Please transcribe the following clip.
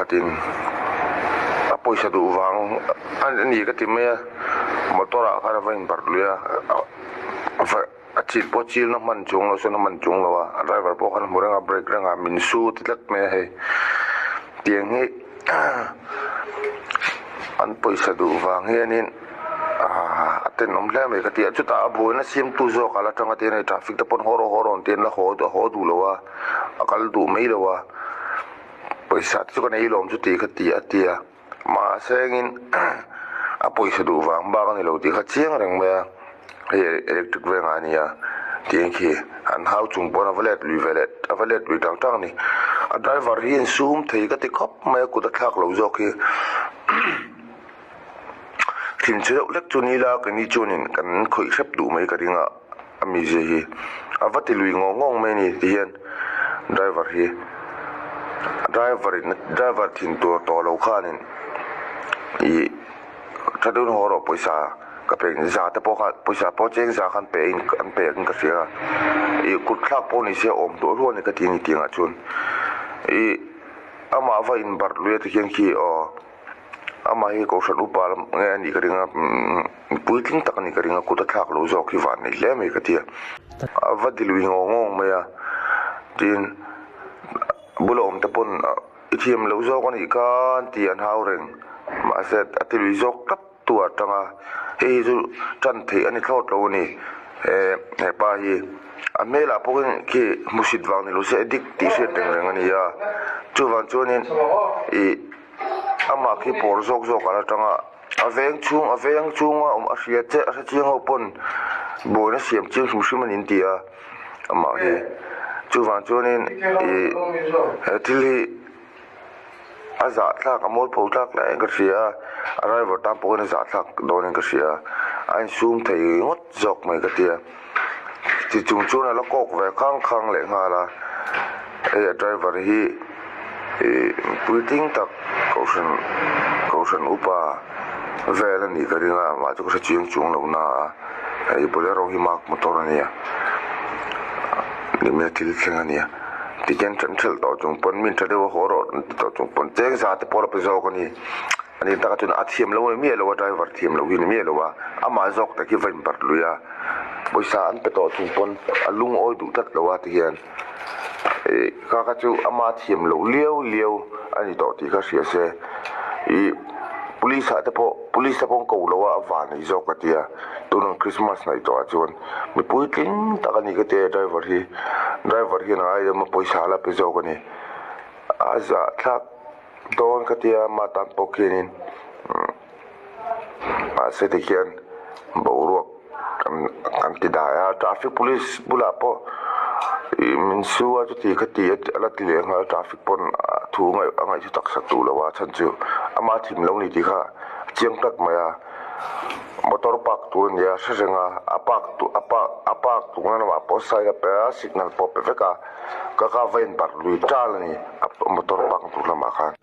pakhatin a pawisa duh vang a ni ka ti mai a, motor ah khan a va inbarh lui a, a chil pawh chil na hman chung lo sawn a hman chung lo a, a driver pawh khan a hmu reng a brake reng a min su ti tlat mai a hei tiang hi an pawisa duh vang hianin ahh a tenawm hle mai ka ti a, chutah a buaina siamtu zawk a la tanga te hian hei traffic te pawn haw rawh haw rawh an ti a an la haw haw duh lo a. A kal duh mai lo a, pawisa te chu ka nei lawm chu tih kha ti a ti a, mahse engin a pawisa duh vang bak a ni lo tih kha chiang reng mai a, hei electric vengah a ni a tih khi an hau chung pawn a va let lui ve leh a va let lui tang tang a ni, a driver hi a insum thei ka ti khawp mai a kut a thlak lo zawk hi. Thinchhe deuh hlek chu ni ila keini chuanin kan khawih hrep duh mai ka ring a, a mizia hi a va ti lui ngawng ngawng mai a ni ti hian driver hi driver in driver thin tur tawh lo khanin ih tha deuhin haw rawh pawisa ka pek za te pawh kha pawisa pawh cheng za khan pe in an pe ang ka hria a, ih kut thlak pawh ni se awm duah rual a ni ka ti a ni tih angah chuan ih amah va inbarh lui a ti khian khi aw. Amah hi Kohhran upa lam nge a nih ka ring a, puitling tak a nih ka ring a, kut a thlak lo zawk hi van nei hle mai ka ti a. A va ti lui ngawng ngawng mai a, tin bula awm te pawn i thiam loh zawk a nih kha an ti an hau reng, mahse a ti lui zawk tlat tu ah tang a, hei hi chu tan theih a ni thlawt lo a ni, he hepa hi a hmelah pawhin khi hmusit vang ni lo se addict tih hriat reng reng a ni a, chuvang chuanin ih. Amah khi pawr zawk zawk a la tang a, a veng chhung a veng chhunga awm a hria che a hre chiang ho pawn buaina siam chiang hrim hrim a ni an ti a amah hi chuvang chuanin ih he thil hi a zahthlak a mualpho thlak hle in ka hria a a driver tan pawhin a zahthlak dawnin ka hria a a insum thei ngawt zawk mai ka tia. Ti chung chuan a la kawk ve khang khang leh nghal a, hei a driver hi ih puitling tak kohhran kohhran upa vel a nih ka ring a amah chu ka hre chiang chuang lo na a, hei bolero hi mark motor a nia nimina thil thleng a nia tikhian then thelh tawh chung pawn mi tha deuh a haw rawh an ti tawh chung pawn cheng za te pawh a la pe zawk a ni. A ni taka chuan a thiam lo a ni miah lo a, driver thiam lo hi a ni miah lo a, amah zawk tak hi va inbarh lui a, pawisa an pe tawh chung pawn a lungawi duh tlat lo a tihian ih kha kha chu ama thiam loh liau liau a ni tawh tih kha hria se ih police ah te pawh police te pawh an ko lo a a van nei zawk a tia tunang christmas hnaih tawh ah chuan mipui tling tak a ni ka tia driver hi driver hian a aia pawisa a la pe zawk a ni a zahthlak. Dawn ka tia mah tan pawh khianin mahse tikhian boruak kan kan ti dai a traffic police bulah pawh ih min su a chuti kha ti a la ti leh nghal traffic pawn thu ngaih a ngaih chu tak sak duh lo a chhan chu ama thim lo ni tih kha a chiang tlat mai a motor park tur a nia hre reng a a park a park a park tur na lamah pawh sign a pe a signal pawh a pe vek a ka ka va inbarh lui tal a ni. A motor park tur lamah khan.